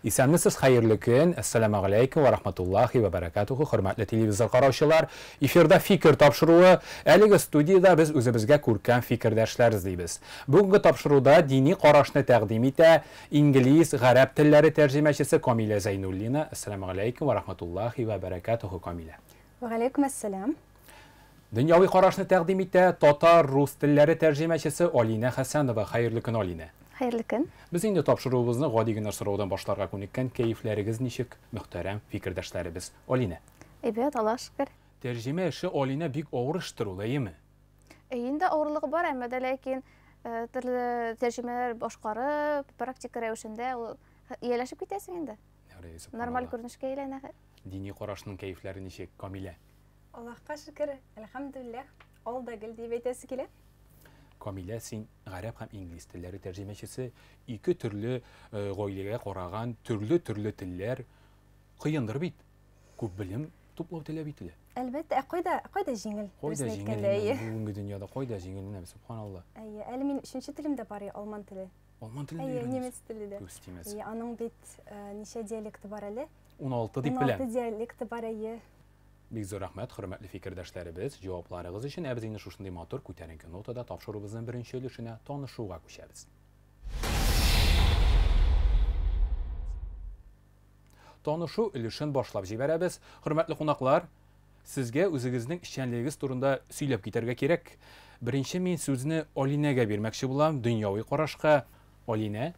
Исәнмесез, хәерле көн. Әссәламү галәйкүм вә рахматуллахи вә бәрәкәтүһү, хөрмәтле телевизор караучылар. Эфирда Фикер тапшыруы. Әлеге студиядә без үзебезгә күркәм фикердәшләр эзлибез. Бүгенге тапшыруда дини карашны тәкъдим итә инглиз, гарәп телләре тәрҗемәчесе Камилә Зәйнуллина. Әссәламү галәйкүм вә рахматуллахи вә бәрәкәтүһү, Камилә. Вә галәйкүм әссәлам. Дөньяви карашны тәкъдим итә татар, рус телләре тәрҗемәчесе Алинә Хәсәнова. Хәерле көн, Алинә. Хәерле көн. Без инде тапшыруыбызны гади генә сораудан башларга күнеккән. Кәефләрегез ничек, мөхтәрәм фикердәшләребез? Алинә. Әйбәт, Аллага шөкер. Тәрҗемә эше, Алинә, бик авыр эштер ул, әйеме? Әйе, инде авырлыгы бар, әмма дә ләкин төрле тәрҗемәләр башкарып, практика рәвешендә ул ияләшеп китәсең инде. Нормаль күренешкә әйләнә. Дини карашның кәефләре ничек, Камилә? Аллаһка шөкер, әлхәмдүлилләһ, ал да гөл диеп әйтәсе килә. Камилә, син гарәп һәм инглиз телләре тәрҗемәчесе, ике төрле э, гаиләгә караган төрле-төрле телләр кыендыр бит. Күп белем туплау таләп ителә. Әлбәттә, ә кайда, кайда җиңел? Кайда җиңел инде бүгенге дөньяда, кайда җиңел менә, субханалла. Әйе, әле мин өченче телем дә бар, алман теле. Алман телен дә Әйе, немец теле дә. Күз тимәсен. Әйе, аның бит э, ничә диалекты бар әле? 16 дип беләм. 16 диалекты бар, әйе. Бик зур рәхмәт, хөрмәтле фикердәшләребез, җавапларыгыз өчен. Ә без инде шушындый матур күтәренке нотада тапшыруыбызның беренче өлешенә танышуга күчәбез. Танышу өлешен башлап җибәрәбез. Хөрмәтле кунаклар, сезгә үзегезнең эшчәнлегегез турында сөйләп китәргә кирәк. Беренче мин сүзне Алинәгә бирмәкче булам, дөньяви карашка. Алинә,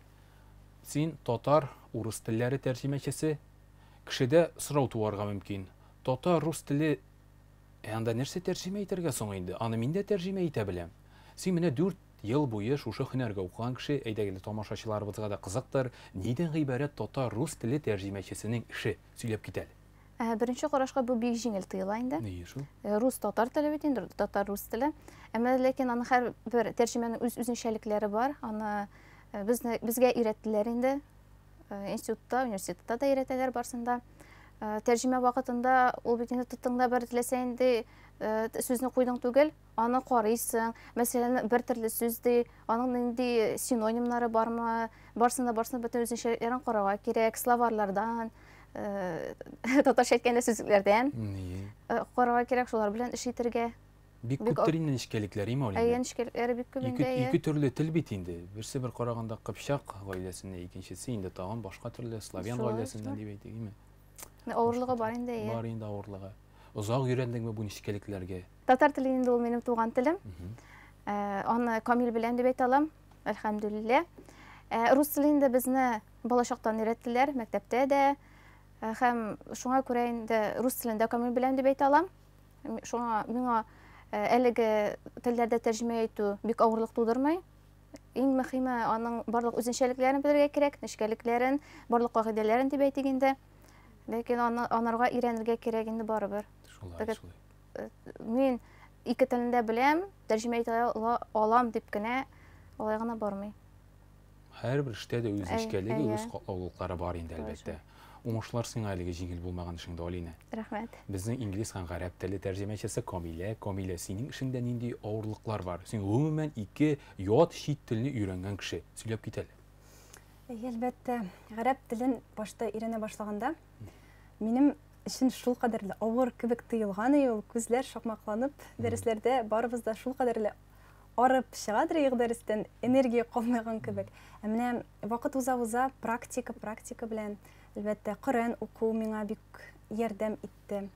син татар, урыс телләре тәрҗемәчесе. Кешедә сорау туарга мөмкин. Татар, рус теле, ә анда нәрсә тәрҗемә итәргә соң инде? Аны мин дә тәрҗемә итә беләм. Син менә 4 ел буе шушы һөнәргә укыган кеше, әйдәгез, тамашачыларыбызга да кызыктыр, нидән гыйбарәт татар, рус теле тәрҗемәчесенең эше? Сөйләп кит әле. Ә, беренче карашка бу бик җиңел тоела инде. Нигә шул? Э, рус татар теле бит инде, татар рус теле. Әмма ләкин аның һәрбер тәрҗемәнең үз үзенчәлекләре бар. Аны э, безне безгә өйрәттеләр инде. Э, институтта, университетта да өйрәтәләр барсын да. Э, тәрҗемә вакытында ул бит инде тоттың да бер теләсә инде э, сүзне куйдың түгел, аны карыйсың. Мәсәлән, бер төрле сүз ди, аның нинди синонимнары бармы, барсын да барсын бөтен үзенчәлекләрен карарга кирәк, словарьлардан, татарча әйткәндә сүзлекләрдән карарга кирәк, шулар белән эш итәргә. Бик күптер инде нечкәлекләр, име, Алинә? Әйе, нечкәлекләре бик күп инде. Ике төрле тел бит инде. Берсе бер караганда кыпчак гаиләсеннән, икенчесе инде тагын башка төрле славян гаиләсеннән дип әйтик, име? Авырлыгы бар инде, әйе. Бар инде авырлыгы. Озак өйрәндеңме бу нечкәлекләргә? Татар теле инде ул минем туган телем. Э, аны камил беләм дип әйтә алам, әлхәмдүлилләһ. Э, рус теле инде безне балачактан өйрәттеләр, мәктәптә дә. Э, һәм шуңа күрә инде рус телен дә камил беләм дип әйтә алам. Шуңа миңа э, әлеге телләрдә тәрҗемә итү бик авырлык тудырмый. Иң мөһиме аның барлык үзенчәлекләрен белергә кирәк, нечкәлекләрен, барлык кагыйдәләрен дип әйтик инде. Ләкин аны анарга өйрәнергә кирәк инде барыбер. Шулай, шулай. Э, мин ике телне дә беләм, тәрҗемә итә алам дип кенә алай гына бармый. Һәрбер эштә дә үз нечкәлеге, үз катлаулыклары бар инде, әлбәттә. Уңышлар сиңа әлеге җиңел булмаган эшеңдә, Алинә. Рәхмәт. Безнең инглиз һәм гарәп теле тәрҗемәчесе Камилә. Камилә, синең эшеңдә нинди авырлыклар бар? Син гомумән ике ят чит телне өйрәнгән кеше. Сөйләп кит әле. Әйе, әлбәттә. Гарәп телен башта өйрәнә башлаганда, минем өчен шулкадәрле авыр кебек тоелган иде ул. Күзләр шакмакланып, дәресләрдә барыбыз да шулкадәрле арып чыгадыр идек дәрестән, энергия калмаган кебек. Ә менә вакыт уза-уза практика, практика белән, әлбәттә, Коръән уку миңа бик ярдәм итте.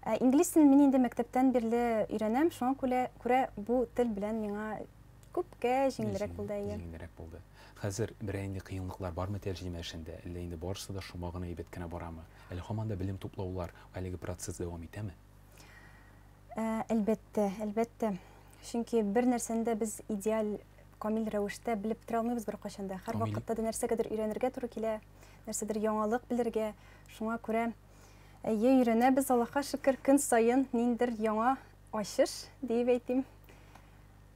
Ә инглиз телен мин инде мәктәптән бирле өйрәнәм, шуңа күрә, күрә бу тел белән миңа күпкә җиңелрәк булды, әйе. Җиңелрәк булды. Хәзер берәр инде кыенлыклар бармы тәрҗемә эшендә? Әллә инде барысы да шома гына әйбәт кенә барамы? Әле һаман да белем туплаулар, әлеге процесс дәвам итәме? Ә, әлбәттә, әлбәттә. Чөнки бер нәрсәне дә без идеаль, камил рәвештә белеп бетерә алмыйбыз беркайчан да. Һәр вакытта да нәрсәгәдер өйрәнергә туры килә, нәрсәдер яңалык белергә. Шуңа күрә әйе, өйрәнәбез, Аллаһка шөкер, көн саен ниндер яңа ачыш диеп әйтим.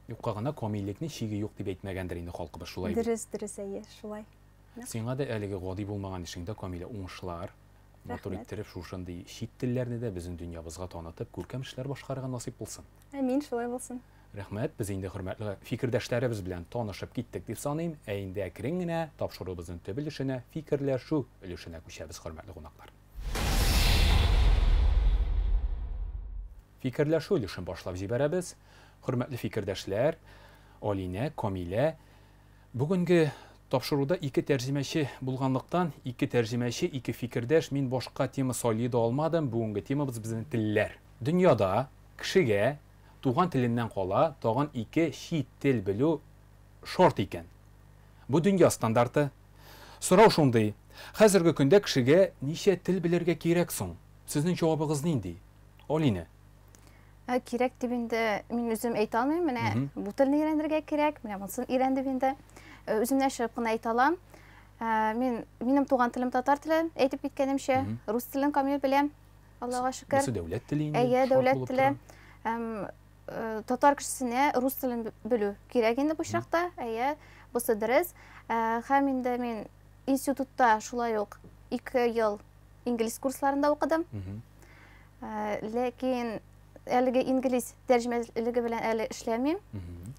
Юкка гына камиллекнең чиге юк дип әйтмәгәндер инде халкыбыз, шулай бит? Дөрес, дөрес, әйе, шулай. Сиңа да әлеге гади булмаган эшеңдә, Камилә, уңышлар. Матур иттереп шушындый чит телләрне дә безнең дөньябызга танытып, күркәм эшләр башкарырга насыйп булсын. Әмин, шулай булсын. Рәхмәт, без инде хөрмәтле фикердәшләребез белән танышып киттек дип саныйм. Ә инде әкрен генә тапшыруыбызның төп өлешенә, фикерләшү өлешенә күчәбез, хөрмәтле кунаклар. Фикерләшү өлешен башлап җибәрәбез. Хөрмәтле фикердәшләр, Алинә, Камилә, бүгенге тапшыруда ике тәрҗемәче булганлыктан, ике тәрҗемәче, ике фикердәш, мин башка тема сайлый да алмадым. Бүгенге темабыз безнең телләр. Дөньяда кешегә туган теленнән кала тагын ике чит тел белү шарт икән. Бу дөнья стандарты. Сорау шундый: хәзерге көндә кешегә ничә тел белергә кирәк соң? Сезнең җавабыгыз нинди? Алинә. Кирәк дип инде мин үзем әйтә алмыйм. Менә бу телне өйрәнергә кирәк, менә монысын өйрән дип инде. Үземнән чыгып кына әйтә алам. Мин минем туган телем татар теле, әйтеп киткәнемчә, рус телен камил беләм. Аллага шөкер. Бусы дәүләт теле инде. Әйе, дәүләт теле. Татар кешесенә рус телен белү кирәк инде бу очракта. Әйе, бусы дөрес. Һәм инде мин институтта шулай ук 2 ел инглиз курсларында укыдым. Ләкин әлеге инглиз тәрҗемәлеге белән әле эшләмим.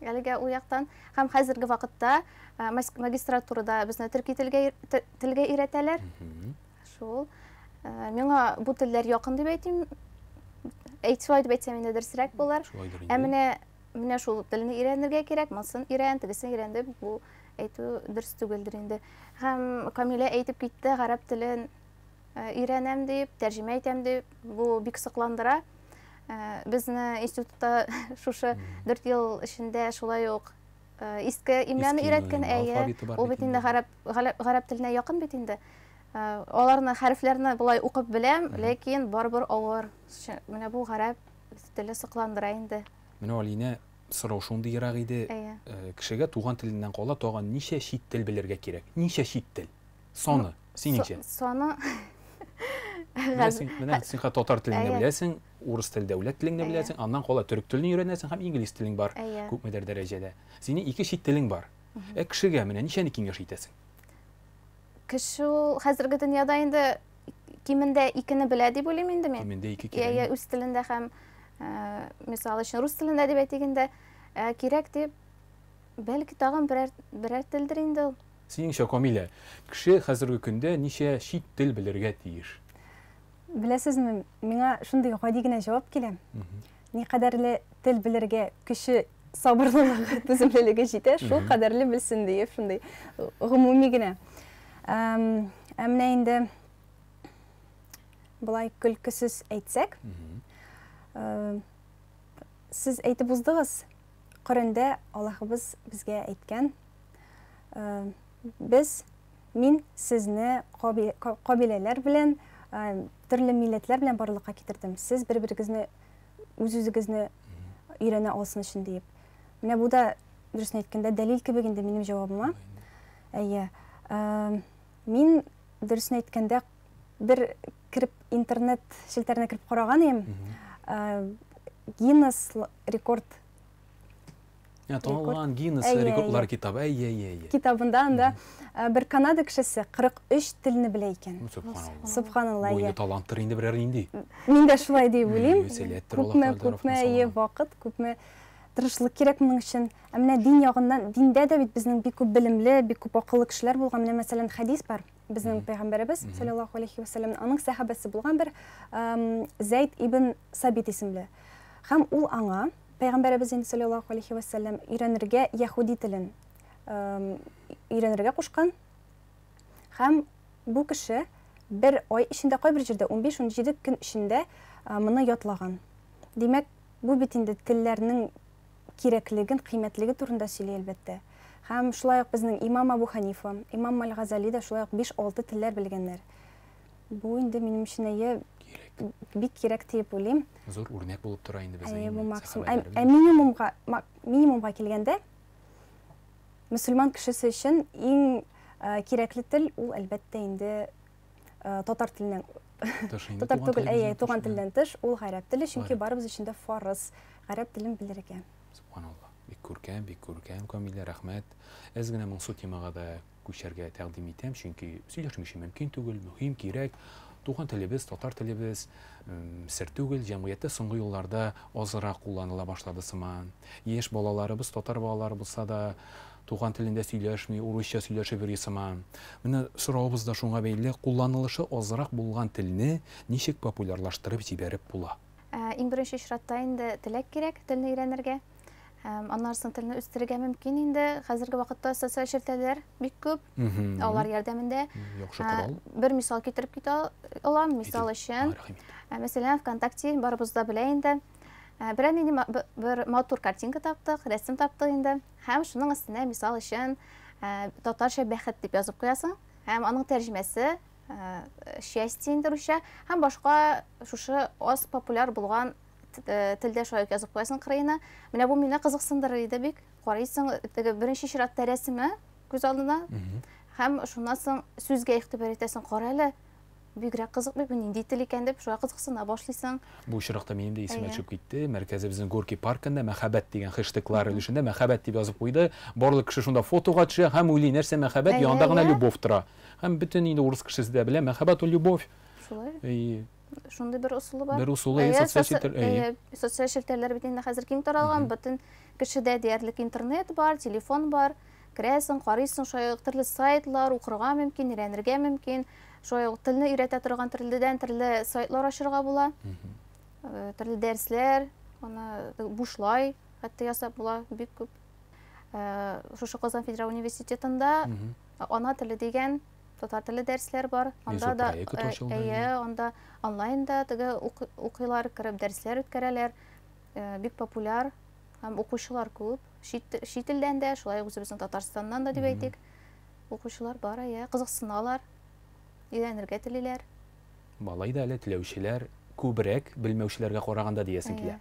Әлегә ул яктан. Һәм хәзерге вакытта магистратурада безне төрки телгә өйрәтәләр. Шул. Миңа бу телләр якын дип әйтим. Әйт, шулай дип әйтсәм инде дөресрәк булыр. Ә менә шул телне өйрәнергә кирәк, монысын өйрән, тегесен өйрән дип бу әйтү дөрес түгелдер инде. Һәм Камилә әйтеп китте, гарәп телен өйрәнәм дип, тәрҗемә итәм дип, бу бик сокландыра. Безне институтта шушы 4 ел эчендә шулай ук иске имляны өйрәткән, әйе. Ул бит инде гарәп теленә якын бит инде. Аларны хәрефләрне болай укып беләм, ләкин барыбер авыр. Менә бу гарәп теле сокландыра инде. Менә Алинә, сорау шундый ерак иде. Кешегә туган теленнән кала тагын ничә чит тел белергә кирәк? Ничә чит тел? Саны, синеңчә? Саны. Менә син татар телен беләсең, урыс тел дәүләт телен беләсең, аннан кала төрек телен өйрәнәсең һәм инглиз телең бар күпмедер дәрәҗәдә. Синең ике чит телең бар. Ә кешегә менә ничәне киңәш итәсең? Кеше ул хәзерге дөньяда инде кимендә икене белә дип уйлыйм инде мин. Кимендә ике кирәк. Әйе, үз телендә һәм мисал өчен рус телендә дип әйтик инде, кирәк дип бәлки тагын берәр телдер инде ул. Синеңчә, Камилә, кеше хәзерге көндә ничә чит тел белергә тиеш? Беләсезме, миңа шундый гади генә җавап килә. Никадәрле тел белергә кеше сабырлылыгы, түземлелеге җитә, шул кадәрле белсен диеп, шундый гомуми генә. Ә менә инде болай көлкесез әйтсәк, сез әйтеп уздыгыз, Коръәндә Аллаһыбыз безгә әйткән, без, мин сезне кабиләләр белән, төрле милләтләр белән барлыкка китердем. Сез бер-берегезне, үз-үзегезне өйрәнә алсын өчен диеп. Менә бу да, дөресен әйткәндә, дәлил кебек инде минем җавабыма. Әйе. Мин, дөресен әйткәндә, бер кереп интернет челтәренә кереп караган идем. Гиннес рекорд. Танылган Гиннес рекордлар китабы. Әйе, әйе, әйе. Китабында анда бер Канада кешесе 43 телне белә икән. Субханалла. Субханалла. Бу инде таланттыр инде берәр нинди. Мин дә шулай дип уйлыйм. Күпме, күпме әйе вакыт, күпме тырышлык кирәк моның өчен. Ә менә дин ягыннан, диндә дә бит безнең бик күп белемле, бик күп акыллы кешеләр булган. Менә мәсәлән, хәдис бар. Безнең пәйгамбәребез саллаллаһу алейхи ва саллям, аның сәхабәсе булган бер Зәйд ибн Сабит исемле. Һәм ул аңа пәйгамбәребез инде саллаллаһу алейхи ва саллям өйрәнергә яһүди телен өйрәнергә кушкан. Һәм бу кеше бер ай эчендә, кайбер җирдә 15-17 көн эчендә моны ятлаган. Димәк, бу бит инде телләрнең кирәклеген, кыйммәтлеге турында сөйли әлбәттә. Һәм шулай ук безнең имам Абу Ханифа, имам Аль-Газали да шулай ук 5-6 телләр белгәннәр. Бу инде минем өчен әйе бик кирәк дип уйлыйм. Зур үрнәк булып тора инде безнең. Әйе, бу максимум. Ә минимумга килгәндә, мөселман кешесе өчен иң кирәкле тел ул әлбәттә инде татар теленнән татар түгел, әйе, туган телдән тыш, ул гарәп теле, чөнки барыбыз өчен дә фарыз гарәп телен белергә. Субханалла. Бик күркәм, бик күркәм, Камилә, рәхмәт. Әз генә моңсу темага да күчәргә тәкъдим итәм, чөнки сөйләшмичә мөмкин түгел, мөһим, кирәк. Туган телебез, татар телебез, сер түгел, җәмгыятьтә соңгы елларда азрак кулланыла башлады сыман. Яшь балаларыбыз, татар балалары булса да, туган телендә сөйләшми, урысча сөйләшеп йөри сыман. Менә соравыбыз да шуңа бәйле, кулланылышы азрак булган телне ничек популярлаштырып җибәреп була? Иң беренче чиратта инде теләк кирәк телне өйрәнергә. Һәм аннан соң телне үстерергә мөмкин инде. Хәзерге вакытта социаль челтәрләр бик күп. Алар ярдәмендә. Яхшы корал. Бер мисал китереп китә алам. Мисал өчен, мәсәлән, ВКонтакте барыбыз да белә инде. Берәр нинди бер матур картинка таптык, рәсем таптык инде. Һәм шуның өстенә, мисал өчен, татарча бәхет дип язып куясың. Һәм аның тәрҗемәсе счастье инде русча. Һәм башка шушы аз популяр булган телдә шулай ук язып куясың кырыена. Менә бу мине кызыксындырыр иде бик. Карыйсың, теге беренче чиратта рәсеме күз алдына. Һәм шуннан соң сүзгә игътибар итәсең. Кара әле, бигрәк кызык бит, бу нинди тел икән дип, шулай кызыксына башлыйсың. Бу очракта минем дә исемә төшеп китте. Мәркәзебезнең Горький паркында мәхәббәт дигән хэштеглар өлешендә мәхәббәт дип язып куйды. Барлык кеше шунда фотога төшә һәм уйлый, нәрсә мәхәббәт, янында гына любовь тора. Һәм бөтен инде урыс кешесе дә белә, мәхәббәт ул любовь. Шулай. Шундый бер ысулы бар. Бер ысулы, социаль челтәр. Әйе, социаль челтәрләр бит инде хәзер киң таралган, бөтен кешедә диярлек интернет бар, телефон бар. Керәсең, карыйсың, шулай ук төрле сайтлар укырга мөмкин, өйрәнергә мөмкин. Шулай ук телне өйрәтә торган төрледән төрле сайтлар ачырга була. Төрле дәресләр, аны бушлай хәтта ясап була, бик күп. Шушы Казан федераль университетында ана теле дигән татар теле дәресләр бар. Анда да әйе, анда онлайн да теге укыйлар, кереп дәресләр үткәрәләр. Бик популяр һәм укучылар күп. Чит илдән дә, шулай ук үзебезнең Татарстаннан да дип әйтик. Укучылар бар, әйе, кызыксыналар, өйрәнергә телиләр. Малай да әле теләүчеләр күбрәк, белмәүчеләргә караганда диясең килә.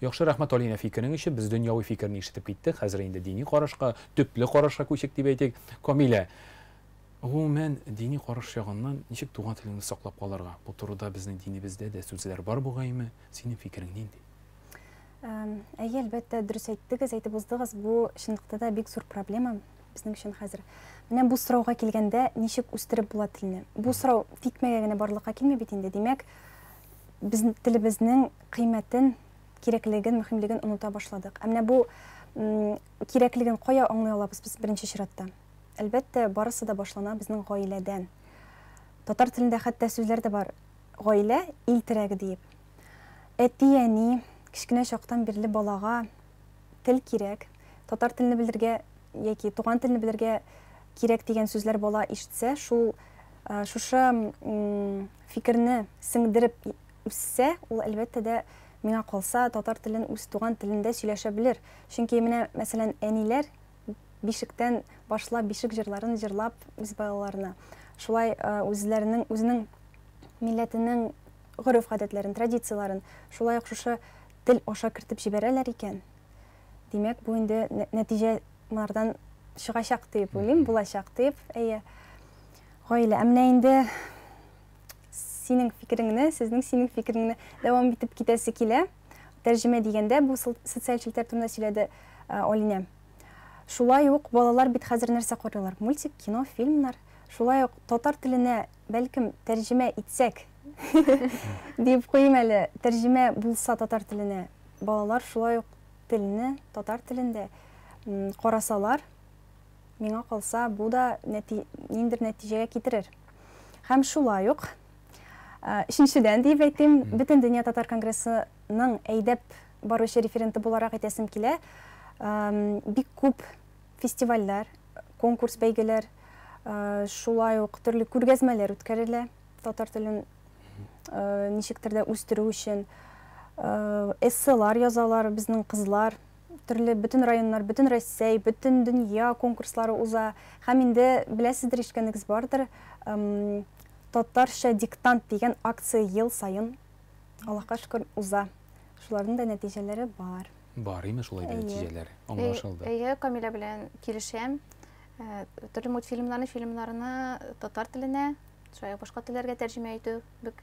Яхшы, рәхмәт, Алина, фикерең өчен. Без дөньяви фикерне ишетеп киттек. Хәзер инде дини карашка, төпле карашка күчик дип әйтик. Камилә, гомумән, дини караш ягыннан ничек туган телеңне саклап калырга? Бу турыда безнең динебездә дә сүзләр бар бугаймы? Синең фикерең нинди? Әйе, әлбәттә, дөрес әйттегез, әйтеп уздыгыз. Бу чынлыкта да бик зур проблема безнең өчен хәзер. Менә бу сорауга килгәндә, ничек үстереп була телне? Бу сорау тикмәгә генә барлыкка килми бит инде. Димәк, без телебезнең кыйммәтен, кирәклеген, мөһимлеген оныта башладык. Ә менә бу кирәклеген кая аңлый алабыз без беренче чиратта? Әлбәттә, барысы да башлана безнең гаиләдән. Татар телендә хәтта сүзләр дә бар. Гаилә ил терәге диеп. Әти-әни кечкенә чактан бирле балага тел кирәк, татар телне белергә яки туган телне белергә кирәк дигән сүзләр бала ишетсә, шул шушы фикерне сеңдереп үссә, ул әлбәттә дә миңа калса татар телен үз туган телендә сөйләшә белер. Чөнки менә, мәсәлән, әниләр бишектән башлап бишек җырларын җырлап үз балаларына шулай үзләренең үзенең милләтенең гореф-гадәтләрен, традицияләрен шулай ук шушы тел аша кертеп җибәрәләр икән. Димәк, бу инде нәтиҗә монардан чыгачак дип уйлыйм, булачак дип. Әйе. Гаилә. Ә менә инде синең фикереңне, сезнең синең фикереңне дәвам итеп китәсе килә. Тәрҗемә дигәндә бу социаль челтәр турында сөйләде Алинә. Шулай ук балалар бит хәзер нәрсә карыйлар? Мультик, кино, фильмнар. Шулай ук татар теленә бәлкем тәрҗемә итсәк дип куйым әле, тәрҗемә булса татар теленә, балалар шулай ук телне татар телендә карасалар, миңа калса, бу да ниндер нәтиҗәгә китерер. Һәм шулай ук, өченчедән дип әйтим, Бөтен дөнья татар конгрессының әйдәп баручы референты буларак әйтәсем килә, бик күп фестивальләр, конкурс бәйгеләр, шулай ук төрле күргәзмәләр үткәрелә татар телен ничектер дә үстерү өчен. Эсселар язалар безнең кызлар, төрле бөтен районнар, бөтен Россия, бөтен дөнья конкурслары уза. Һәм инде беләсездер, ишеткәнегез бардыр, татарча диктант дигән акция ел сайын, Аллаһка шөкер, уза. Шуларның да нәтиҗәләре бар. Бар име шулай да нәтиҗәләре? Аңлашылды. Әйе, Камилә белән килешәм. Төрле мультфильмнарны, фильмнарны татар теленә, шулай ук башка телләргә тәрҗемә итү бик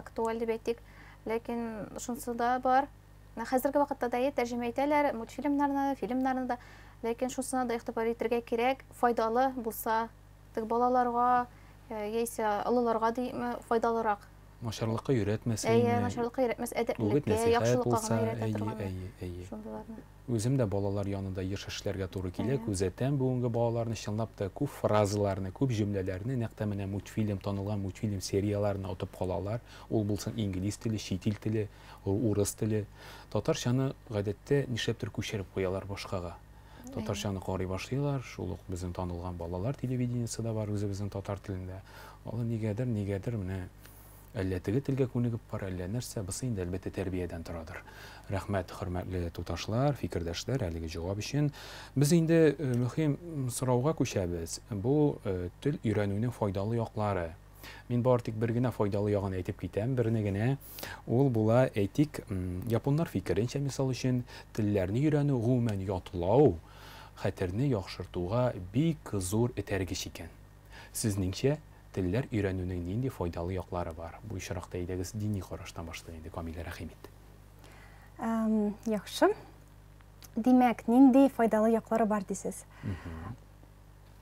актуаль дип әйтик. Ләкин шунысы да бар. Хәзерге вакытта да тәрҗемә итәләр мультфильмнарны, фильмнарны да. Ләкин шунысына да игътибар итәргә кирәк, файдалы булса, тик балаларга яисә олыларга дими, файдалырак. Начарлыкка өйрәтмәс. Әйе, начарлыкка өйрәтмәс, әдәплелеккә, яхшылыкка гына өйрәтә торган. Әйе, әйе. Шундыйларны. Үзем дә балалар янында еш эшләргә туры килә, күзәтәм бүгенге балаларны, чынлап та күп фразаларны, күп җөмләләрне нәкъ тә менә мультфильм, танылган мультфильм серияләренә отып калалар. Ул булсын инглиз теле, чит ил теле, урыс теле. Татарчаны гадәттә нишләптер күчереп куялар башкага. Татарчаны карый башлыйлар, шул ук безнең танылган балалар телевидениесе дә бар үзебезнең татар телендә. Алар нигәдер, нигәдер менә әллә теге телгә күнегеп бара, әллә нәрсә, бусы инде әлбәттә тәрбиядән торадыр. Рәхмәт, хөрмәтле туташлар, фикердәшләр, әлеге җавап өчен. Без инде мөһим сорауга күчәбез. Бу тел өйрәнүнең файдалы яклары. Мин бары тик бер генә файдалы ягын әйтеп китәм, берне генә. Ул була, әйтик, японнар фикеренчә, мисал өчен, телләрне өйрәнү, гомумән ятлау, хәтерне яхшыртуга бик зур этәргеч икән. Сезнеңчә, телләр өйрәнүнең нинди файдалы яклары бар? Бу очракта әйдәгез дини караштан башлыйк инде, Камилә, рәхим ит. Яхшы. Димәк, нинди файдалы яклары бар дисез?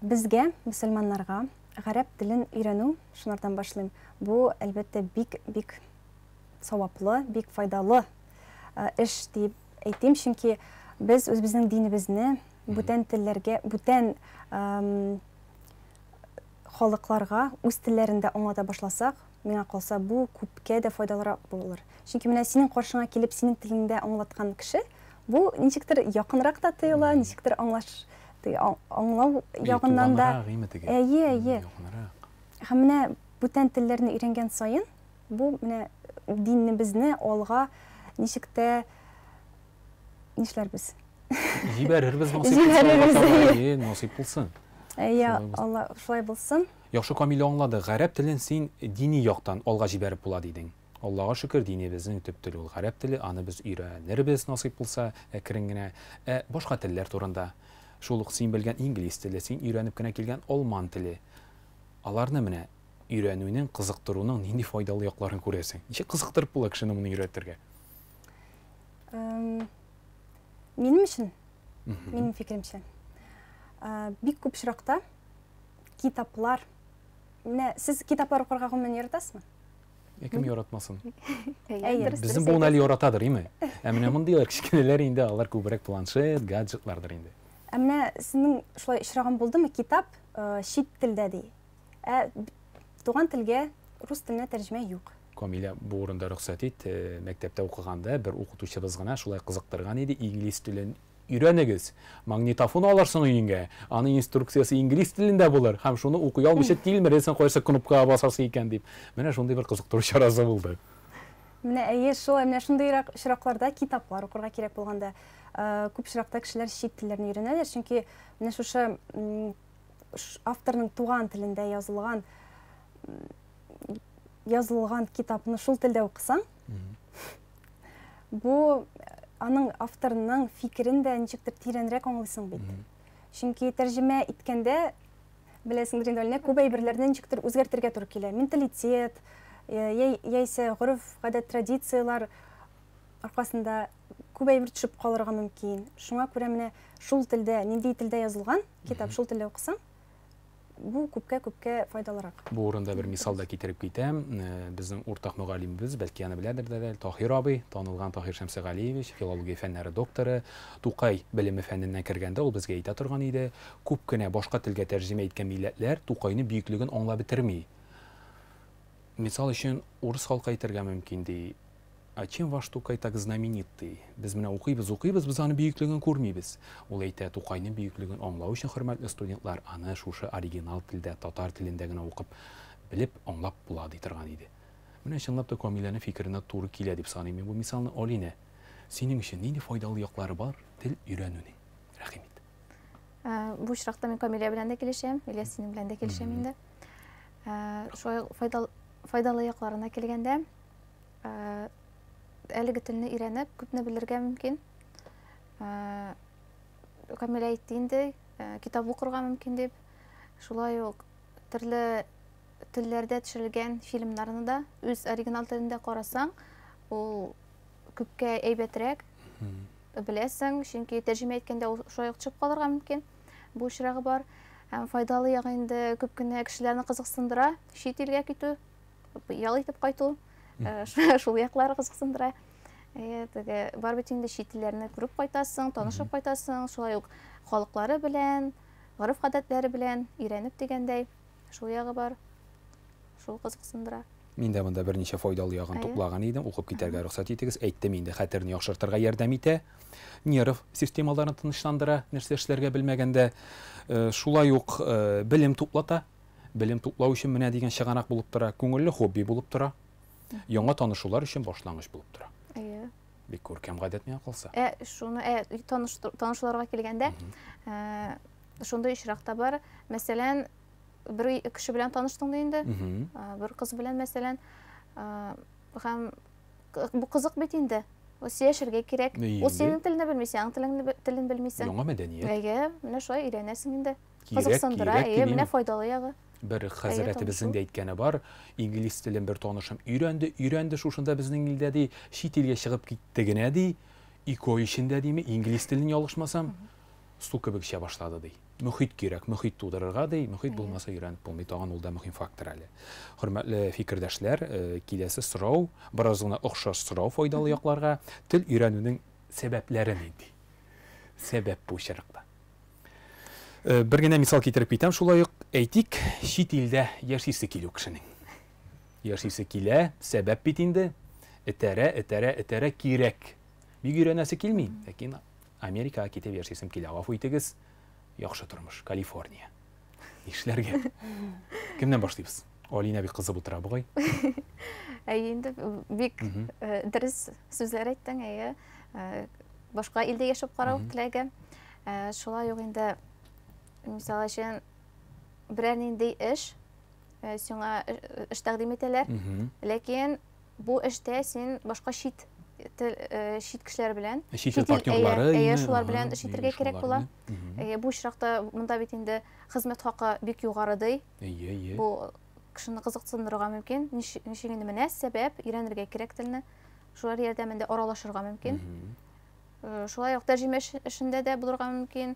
Безгә, мөселманнарга, гарәп телен өйрәнү, шунардан башлыйм, бу, әлбәттә, бик-бик саваплы, бик файдалы эш дип әйтим, чөнки без үзебезнең динебезне бүтән телләргә, бүтән халыкларга үз телләрендә аңлата башласак, миңа калса, бу күпкә дә файдалырак булыр. Чөнки менә синең каршыңа килеп, синең телеңдә аңлаткан кеше, бу ничектер якынрак та тоела, ничектер аңлаш, аңлау ягыннан да. Әйе, әйе. Һәм менә бүтән телләрне өйрәнгән саен, бу менә динебезне алга ничек тә нишләрбез? Җибәрербез, насыйп булса. Әйе, насыйп булсын. Әйе, Алла шулай булсын. Яхшы, Камилә, аңлады. Гарәп телен син дини яктан алга җибәреп була дидең. Аллага шөкер, динебезнең төп теле ул гарәп теле, аны без өйрәнербез, насыйп булса, әкрен генә. Ә башка телләр турында? Шул ук син белгән инглиз теле, син өйрәнеп кенә килгән алман теле. Аларны менә өйрәнүнең, кызыктыруның нинди файдалы якларын күрәсең? Ничек кызыктырып була кешене моны өйрәтергә? Минем өчен, минем фикеремчә, бик күп очракта китаплар. Менә сез китаплар укырга гомумән яратасызмы? Кем яратмасын? Әйе. Безнең буын әле яратадыр, име? Ә менә мондыйлар кечкенәләр инде, алар күбрәк планшет, гаджетлардыр инде. Ә менә сезнең шулай очраган булдымы, китап чит телдә ди. Ә туган телгә, рус теленә тәрҗемә юк. Камилә, бу урында рөхсәт ит, мәктәптә укыганда бер укытучыбыз гына шулай кызыктырган иде, инглиз телен өйрәнегез, магнитофон алырсың өеңә, аның инструкциясе инглиз телендә булыр һәм шуны укый алмыйча тилмерерсең, кайсы кнопкага басасы икән дип. Менә шундый бер кызыктыру чарасы булды. Менә әйе, шулай, менә шундыйрак очракларда китаплар укырга кирәк булганда, күп очракта кешеләр чит телләрне өйрәнәләр, чөнки менә шушы авторның туган телендә язылган язылган китапны шул телдә укысаң, бу аның авторының фикерен дә ничектер тирәнрәк аңлыйсың бит. Чөнки тәрҗемә иткәндә, беләсеңдер инде, Алинә, күп әйберләрне ничектер үзгәртергә туры килә. Менталитет, яисә гореф, гадәт, традицияләр аркасында күп әйбер төшеп калырга мөмкин. Шуңа күрә менә шул телдә, нинди телдә язылган китап, шул телдә укысаң, бу күпкә-күпкә файдалырак. Бу урында бер мисал да китереп китәм. Безнең уртак мөгаллимебез, бәлки аны беләдер дә әле, Таһир абый, танылган Таһир Шәмсегалиевич, филология фәннәре докторы, Тукай белеме фәненнән кергәндә ул безгә әйтә торган иде, күп кенә башка телгә тәрҗемә иткән милләтләр Тукайның бөеклеген аңлап бетерми. Мисал өчен, урыс халкы әйтергә мөмкин ди, А чем ваш Тукай так знаменит, ди? Без менә укыйбыз, укыйбыз, без аның бөеклеген күрмибез. Ул әйтә, Тукайның бөеклеген аңлау өчен, хөрмәтле студентлар, аны шушы оригинал телдә, татар телендә генә укып, белеп, аңлап була, ди торган иде. Менә чынлап та Камиләнең фикеренә туры килә дип саныйм мин бу мисалны. Алинә, синең өчен нинди файдалы яклары бар тел өйрәнүнең? Рәхим ит. Бу очракта мин Камилә белән дә килешәм, Ильяс синең белән дә килешәм инде. Шулай файдалы якларына килгәндә, әлеге телне өйрәнеп, күпне белергә мөмкин. Камилә әйтте инде, китап укырга мөмкин дип. Шулай ук төрле телләрдә төшерелгән фильмнарны да үз оригинал телендә карасаң, ул күпкә әйбәтрәк беләсең, чөнки тәрҗемә иткәндә ул шулай ук төшеп калырга мөмкин. Бу очрагы бар. Һәм файдалы ягы инде күп кенә кешеләрне кызыксындыра, чит илгә китү, ял итеп кайту, шул яклары кызыксындыра. Теге бар бит инде чит илләрне күреп кайтасың, танышып кайтасың, шулай ук халыклары белән, гореф-гадәтләре белән өйрәнеп дигәндәй, шул ягы бар. Шул кызыксындыра. Мин дә монда берничә файдалы ягын туплаган идем, укып китәргә рөхсәт итегез. Әйттем инде, хәтерне яхшыртырга ярдәм итә, нерв системаларын тынычландыра, нәрсә эшләргә белмәгәндә. Шулай ук белем туплата. Белем туплау өчен менә дигән чыганак булып тора, күңелле хобби булып тора. Яңа танышулар өчен башлангыч булып тора. Әйе. Бик күркәм гадәт миңа калса. Шуны, танышуларга килгәндә, шундый очрак та бар. Мәсәлән, бер кеше белән таныштың да инде, бер кыз белән, мәсәлән, һәм бу кызык бит инде. Ул сөйләшергә кирәк. Ул синең телеңне белми, синең телеңне телен белмисең. Яңа мәдәният. Әйе, менә шулай өйрәнәсең инде. Кызыксындыра, әйе, менә файдалы ягы. Бер хәзрәтебезнең дә әйткәне бар, инглиз телен бер танышым өйрәнде, өйрәнде шушында безнең илдә ди, чит илгә чыгып китте генә ди, ике ай эчендә диме, инглиз телен ялгышмасам, су кебек эчә башлады ди. Мөхит кирәк, мөхит тудырырга ди, мөхит булмаса өйрәнеп булмый, тагын ул да мөһим фактор әле. Хөрмәтле фикердәшләр, киләсе сорау, бераз гына охшаш сорау файдалы якларга, тел өйрәнүнең сәбәпләре нинди? Сәбәп бу очракта. Бер генә мисал китереп китәм, шулай ук әйтик, чит илдә яшисе килү кешенең. Яшисе килә, сәбәп бит инде, этәрә, этәрә, этәрә кирәк. Бик өйрәнәсе килми, ләкин Америкага китеп яшисем килә. Гафу итегез, яхшы тормыш, Калифорния. Нишләргә? Кемнән башлыйбыз? Алинә бик кызып утыра бугай. Әйе, инде бик дөрес сүзләр әйттең, әйе. Башка илдә яшәп карау теләге. Шулай ук инде, мисал өчен, берәр нинди эш сиңа эш тәкъдим итәләр, ләкин бу эштә син башка чит тел, чит кешеләр белән, чит ил партнерлары, әйе, шулар белән эш итәргә кирәк була. Бу очракта монда бит инде хезмәт хакы бик югары ди. Әйе, әйе. Бу кешене кызыксындырырга мөмкин. Ничек инде менә сәбәп, өйрәнергә кирәк телне. Шулар ярдәмендә аралашырга мөмкин. Шулай ук тәрҗемә эшендә дә булырга мөмкин.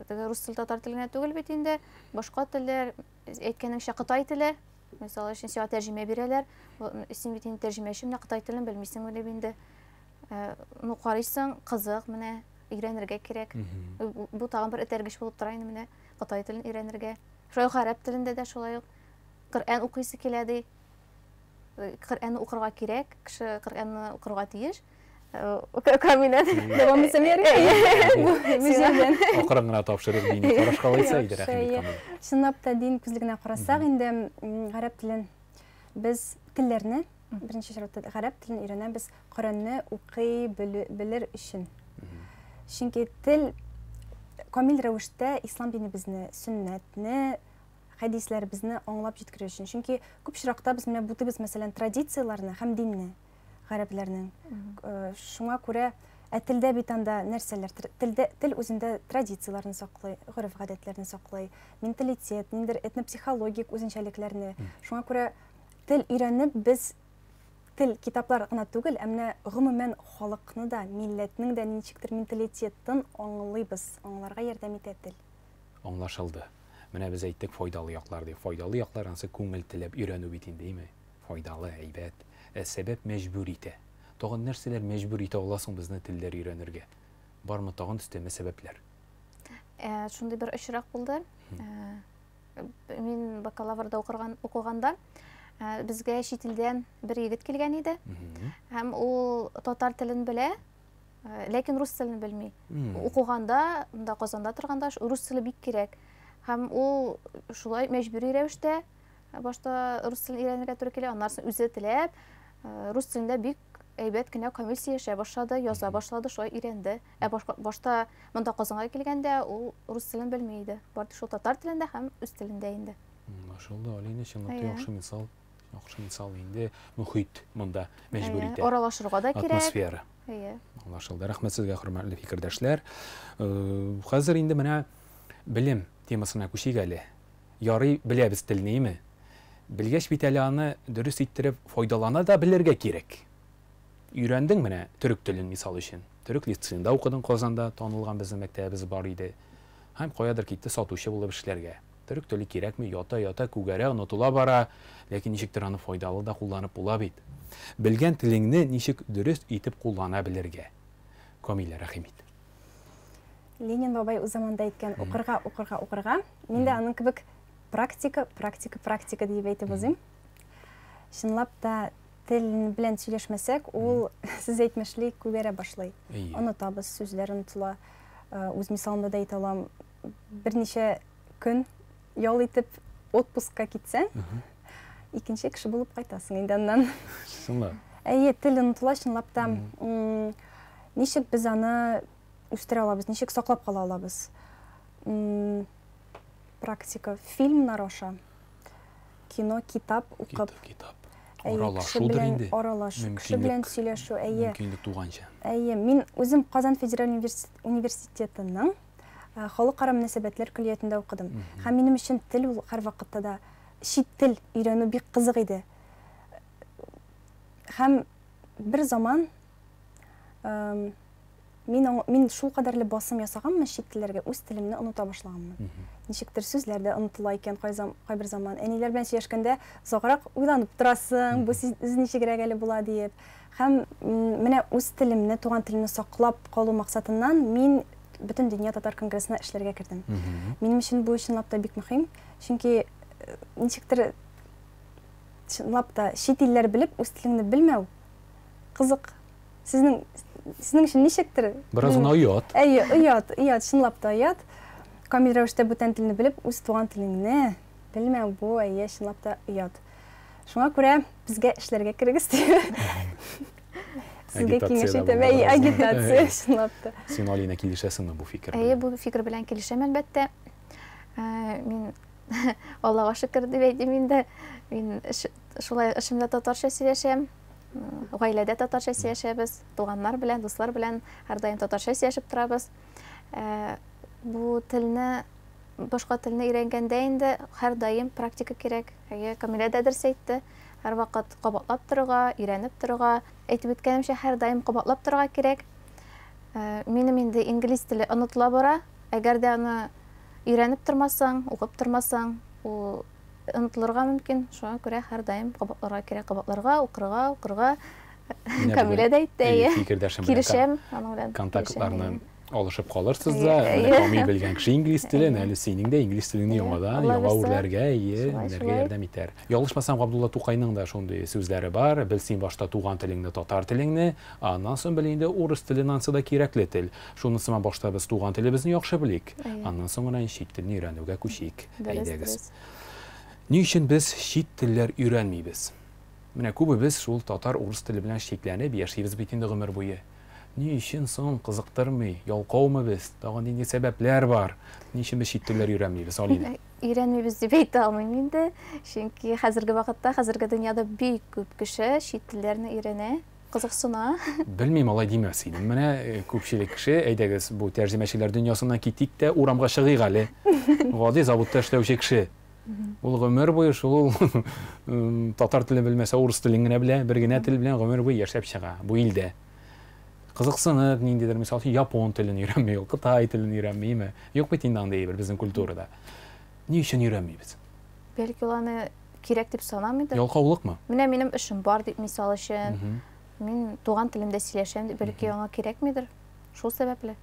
Теге рус теле, татар теле генә түгел бит инде. Башка телләр, әйткәнеңчә, кытай теле. Мисал өчен, сиңа тәрҗемә бирәләр. Син бит инде тәрҗемәче, менә кытай телен белмисең дип инде. Ну, карыйсың, кызык, менә өйрәнергә кирәк. Бу тагын бер этәргеч булып тора инде менә кытай телен өйрәнергә. Шулай ук гарәп телендә дә шулай ук. Коръән укыйсы килә ди. Коръәнне укырга кирәк, кеше Коръәнне укырга тиеш. Камилә. Дәвам итсәм ярый. Акрын гына тапшырып дини карашка алайса иде, рәхим ит, Камилә. Чынлап та дин күзлегенә карасак, инде гарәп телен без телләрне, беренче чиратта гарәп телен өйрәнәбез Коръәнне укый белер өчен. Чөнки тел камил рәвештә ислам динебезне, сөннәтне, хәдисләребезне аңлап җиткерер өчен. Чөнки күп очракта без менә бутыйбыз, мәсәлән, традицияләрне һәм динне гарәпләрнең. Шуңа күрә, ә телдә бит анда нәрсәләр? Телдә, тел үзендә традицияләрне саклый, гореф-гадәтләрне саклый, менталитет, ниндидер этнопсихологик үзенчәлекләрне. Шуңа күрә тел өйрәнеп без тел, китаплар гына түгел, ә менә гомумән халыкны да, милләтнең дә ничектер менталитетын аңлыйбыз, аңларга ярдәм итә тел. Аңлашылды. Менә без әйттек файдалы яклар дип. Файдалы яклар ансы күңел теләп өйрәнү бит инде, әйме? Файдалы, әйбәт. Ә сәбәп мәҗбүр итә. Тагын нәрсәләр мәҗбүр итә ала соң безне телләр өйрәнергә? Бармы тагын өстәмә сәбәпләр? Шундый бер очрак булды. Мин бакалаврда укырган, укыганда безгә чит илдән бер егет килгән иде. Һәм ул татар телен белә, ләкин рус телен белми. Укыганда, монда Казанда торганда рус теле бик кирәк. Һәм ул шулай мәҗбүри рәвештә башта рус телен өйрәнергә туры килә, аннан соң үзе теләп рус телендә бик әйбәт кенә камил сөйләшә башлады, яза башлады, шулай өйрәнде. Ә башта монда Казанга килгәндә ул рус телен белми иде. Бары шул татар телендә һәм үз телендә инде. Аңлашылды, Алина, чынлап та яхшы мисал. Яхшы мисал инде мөхит монда мәҗбүр итә. Аралашырга да кирәк. Атмосфера. Әйе. Аңлашылды. Рәхмәт сезгә, хөрмәтле фикердәшләр. Хәзер инде менә белем темасына күчик әле. Ярый, беләбез телне, име? Белгәч бит әле аны дөрес иттереп файдалана да белергә кирәк. Өйрәндең менә төрек телен, мисал өчен. Төрек лицеенда укыдың Казанда, танылган безнең мәктәбебез бар иде. Һәм каядыр китте сатучы булып эшләргә. Төрек теле кирәкми, ята-ята күгәрә, онытыла бара, ләкин ничектер аны файдалы да кулланып була бит. Белгән телеңне ничек дөрес итеп куллана белергә? Камилә, рәхим ит. Ленин бабай үз заманында әйткән, укырга, укырга, укырга. Мин дә аның кебек практика, практика, практика диеп әйтеп узыйм. Чынлап та тел белән сөйләшмәсәк, ул, сез әйтмешли, күгәрә башлый. Онытабыз, сүзләр онытыла. Үз мисалымда да әйтә алам, берничә көн ял итеп отпускка китсәң, икенче кеше булып кайтасың инде аннан. Чынлап. Әйе, тел онытыла, чынлап та. Ничек без аны үстерә алабыз, ничек саклап кала алабыз? Практика, фильмнар аша, кино, китап укып. Китап. Аралашудыр инде. Аралашу, кеше белән сөйләшү, әйе. Мөмкинлек туганча. Әйе, мин үзем Казан федераль университетының халыкара мөнәсәбәтләр көллиятендә укыдым. Һәм минем өчен тел ул һәрвакытта да чит тел өйрәнү бик кызык иде. Һәм бер заман мин шул кадәрле басым ясаганмын чит телләргә, үз телемне оныта башлаганмын. Ничектер сүзләр дә онытыла икән кайбер заман. Әниләр белән сөйләшкәндә озаграк уйланып торасың, бу сүз ничегрәк әле була диеп. Һәм менә үз телемне, туган телемне саклап калу максатыннан мин Бөтен дөнья татар конгрессына эшләргә кердем. Минем өчен бу чынлап та бик мөһим, чөнки ничектер чынлап та чит илләр белеп, үз телеңне белмәү кызык. Сезнең сезнең өчен ничектер? Бераз гына оят. Әйе, оят, оят, чынлап та оят. Камил рәвештә бүтән телне белеп, үз туган телеңне белмәү бу, әйе, чынлап та оят. Шуңа күрә безгә эшләргә керегез дип. Сезгә киңәш итәм. Әйе, агитация, чынлап та. Син, Алина, килешәсеңме бу фикер белән? Әйе, бу фикер белән килешәм, әлбәттә. Мин Аллага шөкер дип әйтим инде. Мин шулай эшемдә татарча сөйләшәм. Гаиләдә татарча сөйләшәбез, туганнар белән, дуслар белән һәрдаим татарча сөйләшеп торабыз. Бу телне башка телне өйрәнгәндә инде һәрдаим практика кирәк. Әйе, Камилә дә дөрес әйтте. Һәрвакыт кабатлап торырга, өйрәнеп торырга. Әйтеп үткәнемчә, һәрдаим кабатлап торырга кирәк. Минем инде инглиз теле онытыла бара. Әгәр дә аны өйрәнеп тормасаң, укып тормасаң, ул онытылырга мөмкин. Шуңа күрә һәрдаим кабатларга кирәк, кабатларга, укырга, укырга. Камилә дә әйтте, әйе. Фикердәшем белән килешәм аның белән. Контактларны алышып калырсыз да, менә камил белгән кеше инглиз телен, әле синең дә инглиз телеңне яңадан яңа үрләргә, әйе, менәргә ярдәм итәр. Ялгышмасам, Габдулла Тукайның да шундый сүзләре бар, бел син башта туган телеңне, татар телеңне, аннан соң бел инде урыс телен, ансы да кирәкле тел. Шунысыма башта без туган телебезне яхшы белик, аннан соң гына чит телне өйрәнүгә күчик. Әйдәгез. Ни өчен без чит телләр өйрәнмибез? Менә күбебез шул татар, урыс теле белән чикләнеп яшибез бит инде гомер буе. Ни өчен соң кызыктырмый, ялкаумы без? Тагын нинди сәбәпләр бар? Ни өчен без чит телләр өйрәнмибез, Алинә? Өйрәнмибез дип әйтә алмыйм инде. Чөнки хәзерге вакытта, хәзерге дөньяда бик күп кеше чит телләрне өйрәнә, кызыксына. Белмим, алай димәс идем. Менә күпчелек кеше, әйдәгез, бу тәрҗемәчеләр дөньясыннан китик тә урамга чыгыйк әле. Гади заводта эшләүче кеше. Ул гомер буе шул татар телен белмәсә, урыс телен генә белә, бер генә тел белән гомер буе яшәп чыга бу илдә. Кызыксынып, ниндидер, мисал өчен, япон телен өйрәнми ул, кытай телен өйрәнмиме? Юк бит инде андый әйбер безнең культурада. Ни өчен өйрәнмибез? Бәлки ул аны кирәк дип санамыйдыр. Ялкаулыкмы? Менә минем эшем бар дип, мисал өчен, мин туган телемдә сөйләшәм дип, бәлки аңа кирәкмидер. Шул сәбәпле.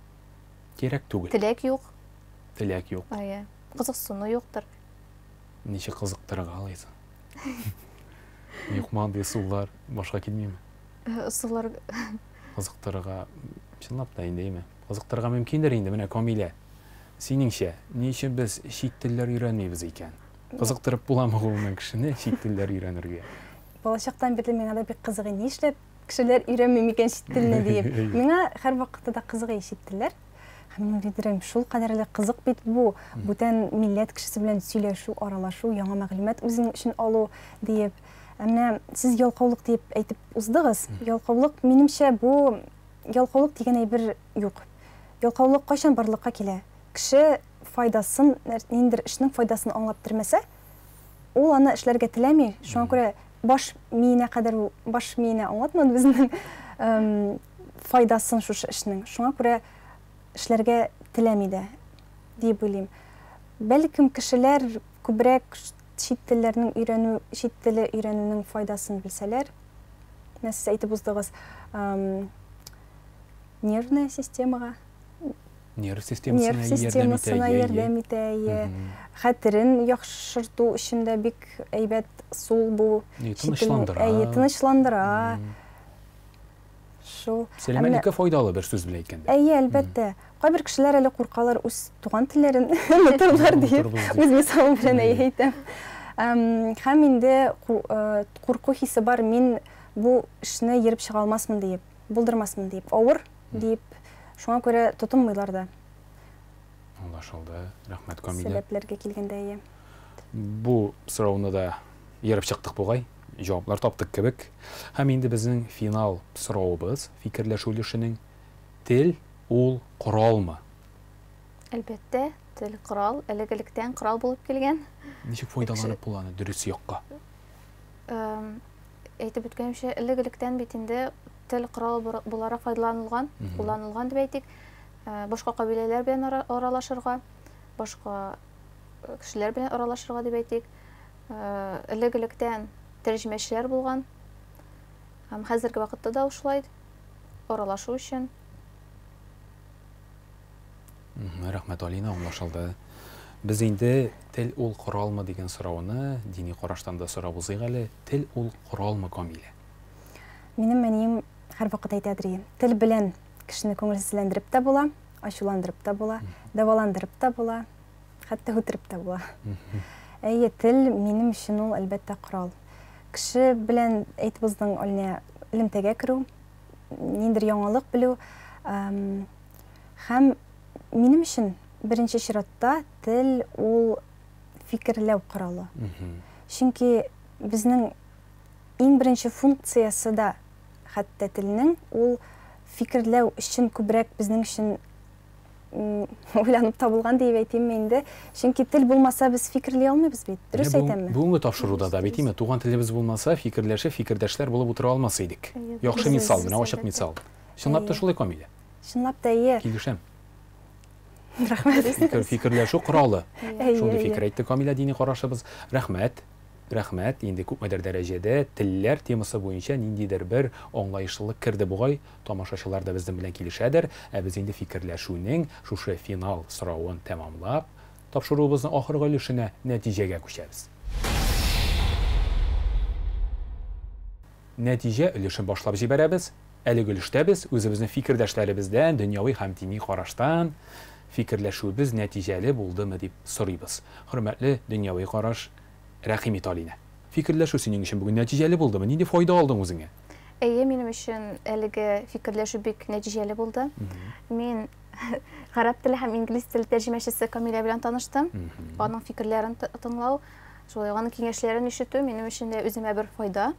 Кирәк түгел. Теләк юк. Теләк юк. Әйе. Кызыксыну юктыр. Ничек кызыктырырга алайса? Юкмы андый ысуллар башка килмиме? Ысуллар кызыктырырга чынлап та инде, әйме? Кызыктырырга мөмкиндер инде, менә Камилә. Синеңчә, ни өчен без чит телләр өйрәнмибез икән? Кызыктырып буламы гомумән кешене чит телләр өйрәнергә? Балачактан бирле миңа да бик кызык, нишләп кешеләр өйрәнми микән чит телне диеп. Миңа һәрвакытта да кызык чит телләр. Һәм мин уйлыйм, шул кадәрле кызык бит бу, бүтән милләт кешесе белән сөйләшү, аралашу, яңа мәгълүмат үзең өчен алу диеп. Ә менә сез ялкаулык диеп әйтеп уздыгыз. Ялкаулык, минемчә, бу ялкаулык дигән әйбер юк. Ялкаулык кайчан барлыкка килә? Кеше файдасын, ниндидер эшнең файдасын аңлап бетермәсә, ул аны эшләргә теләми. Шуңа күрә баш миенә кадәр ул баш миенә аңлатмады безнең файдасын шушы эшнең. Шуңа күрә эшләргә теләми дә. дип уйлыйм. Бәлкем кешеләр күбрәк чит телләрнең өйрәнү, чит теле өйрәнүнең файдасын белсәләр. Менә сез әйтеп уздыгыз, нервная системага нерв системасына нерв системасына ярдәм итә, хәтерен яхшырту өчен дә бик әйбәт ысул бу. Тынычландыра. Әйе, тынычландыра. Шул. Сәламәтлеккә файдалы бер сүз белән әйткәндә. Әйе, әлбәттә. Кайбер кешеләр әле куркалар үз туган телләрен онытырлар дип. Үз мисалым белән әйтәм. Һәм инде курку хисе бар, мин бу эшне ерып чыга алмасмын диеп, булдырмасмын диеп, авыр диеп, шуңа күрә тотынмыйлар да. Аңлашылды. Рәхмәт, Камилә. Сәбәпләргә килгәндә, әйе. Бу сорауны да ерып чыктык бугай, җаваплар таптык кебек. Һәм инде безнең финал соравыбыз, фикерләшү өлешенең: тел ул коралмы? Әлбәттә, тел корал, элек-электән корал булып килгән. Ничек файдаланып була аны дөрес якка? Әйтеп үткәнемчә, элек-электән бит инде тел корал буларак файдаланылган, кулланылган дип әйтик. Башка кабиләләр белән аралашырга, башка кешеләр белән аралашырга дип әйтик. Элек-электән тәрҗемәчеләр булган. Һәм хәзерге вакытта да шулай аралашу өчен. Рәхмәт, Алина, аңлашылды. Без инде тел ул коралмы дигән сорауны дини караштан да сорап узыйк әле. Тел ул коралмы, Камилә? Минем әнием һәрвакыт әйтәдер, тел белән кешене күңелсезләндереп тә була, ачуландырып та була, дәваландырып та була, хәтта үтереп тә була. Әйе, тел минем өчен ул, әлбәттә, корал. Кеше белән, әйтеп уздың, Алинә, элемтәгә керү, ниндидер яңалык белү. Һәм минем өчен беренче чиратта тел ул фикерләү коралы. Чөнки безнең иң беренче функциясе дә хәтта телнең ул фикерләү өчен күбрәк безнең өчен уйланып табылган дип әйтимме инде. Чөнки тел булмаса без фикерли алмыйбыз бит. Дөрес әйтәмме? Бүгенге тапшыруда да бит, туган телебез булмаса, фикерләшеп, фикердәшләр булып утыра алмас идек. Яхшы мисал, менә ачык мисал. Чынлап та шулай, Камилә? Чынлап та, әйе. Килешәм. Рәхмәт. Фикерләшү коралы. Шундый фикер әйтте Камилә, дини карашыбыз. Рәхмәт. Рәхмәт. Инде күпмедер дәрәҗәдә телләр темасы буенча ниндидер бер аңлаешлылык керде бугай. Тамашачылар да безнең белән килешәдер. Ә без инде фикерләшүнең шушы финал соравын тәмамлап, тапшыруыбызның ахыргы өлешенә, нәтиҗәгә күчәбез. Нәтиҗә өлешен башлап җибәрәбез. Әлеге өлештә без үзебезнең фикердәшләребездән дөньяви һәм дини караштан фикерләшүебез нәтиҗәле булдымы дип сорыйбыз. Хөрмәтле дөньяви караш, рәхим ит, Алинә. Фикерләшү синең өчен бүген нәтиҗәле булдымы? Нинди файда алдың үзеңә? Әйе, минем өчен әлеге фикерләшү бик нәтиҗәле булды. Мин гарәп теле һәм инглиз теле тәрҗемәчесе Камилә белән таныштым. Аның фикерләрен тыңлау, шулай ук аның киңәшләрен ишетү минем өчен дә үземә бер файда.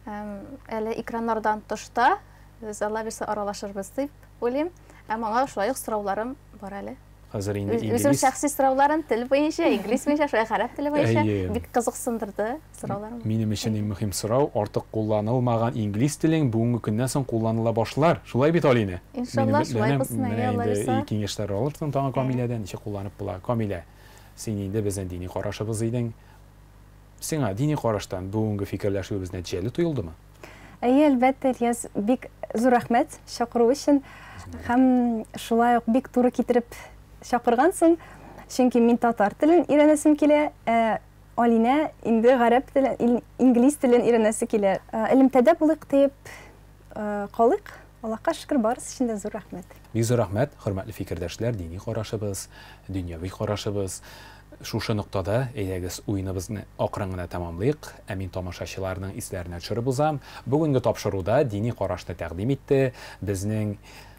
Әле экраннардан тышта без, Алла бирсә, аралашырбыз дип уйлыйм. Һәм аңа шулай ук сорауларым бар әле. Хәзер инде Үзем шәхси сорауларым тел буенча, инглиз буенча, шулай гарәп теле буенча бик кызыксындырды сорауларым. Минем өчен иң мөһим сорау: артык кулланылмаган инглиз телең бүгенге көннән соң кулланыла башлар. Шулай бит, Алинә? Иншалла, шулай булсын, әйе, Алла бирсә. Киңәшләр алырсың тагын Камиләдән, ничек кулланып була. Камилә, син инде безнең дини карашыбыз идең. Сиңа дини караштан бүгенге фикерләшүебез нәтиҗәле тоелдымы? Әйе, әлбәттә, Ильяс, бик зур рәхмәт чакыру өчен. Һәм шулай ук бик туры китереп чакыргансың. Чөнки мин татар телен өйрәнәсем килә, ә Алинә инде гарәп телен, инглиз телен өйрәнәсе килә. Элемтәдә булыйк диеп калыйк. Аллаһка шөкер, барысы өчен дә зур рәхмәт. Бик зур рәхмәт, хөрмәтле фикердәшләр, дини карашыбыз, дөньяви карашыбыз. Шушы ноктада, әйдәгез, уеныбызны акрын гына тәмамлыйк. Ә мин тамашачыларның исләренә төшереп узам. Бүгенге тапшыруда дини карашны тәкъдим итте безнең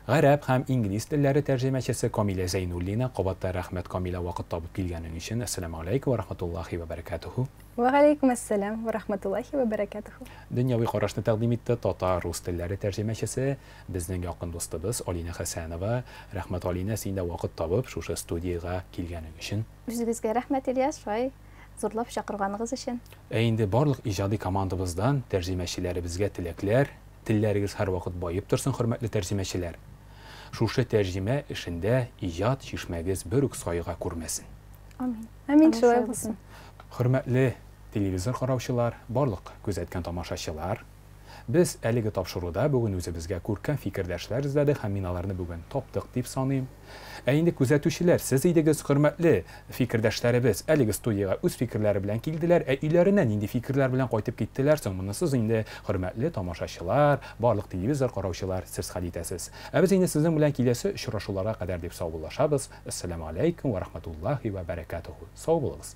гарәп һәм инглиз телләре тәрҗемәчесе Камилә Зәйнуллина. Кабатта рәхмәт, Камилә, вакыт табып килгәнең өчен. Әссәламу алейкум ва рахматуллахи ва баракатуху. Ва алейкум әссәлам ва рахматуллахи ва баракатуху. Дөньяви карашны тәкъдим итте татар, рус телләре тәрҗемәчесе, безнең якын дустыбыз Алинә Хәсәнова. Рәхмәт, Алинә, син дә вакыт табып шушы студиягә килгәнең өчен. Үзегезгә рәхмәт, Ильяс, шулай зурлап чакырганыгыз өчен. Ә инде барлык иҗади Шушы тәрҗемә эшендә иҗат чишмәгез бер үк саега күрмәсен. Амин. Амин, шулай булсын. Хөрмәтле телевизор караучылар, барлык күзәткән тамашачылар, без әлеге тапшыруда бүген үзебезгә күркәм фикердәшләр эзләдек һәм мин аларны бүген таптык дип саныйм. Ә инде күзәтүчеләр сез идегез, хөрмәтле фикердәшләребез әлеге студиягә үз фикерләре белән килделәр, ә өйләренә нинди фикерләр белән кайтып киттеләр соң, монысыз инде, хөрмәтле тамашачылар, барлык телевизор караучылар, сез хәл итәсез. Ә без инде сезнең белән киләсе очрашуларга кадәр дип саубуллашабыз. Әссәламү аләйкүм вә рахматуллаһи вә бәрәкәтүһү. Сау булыгыз.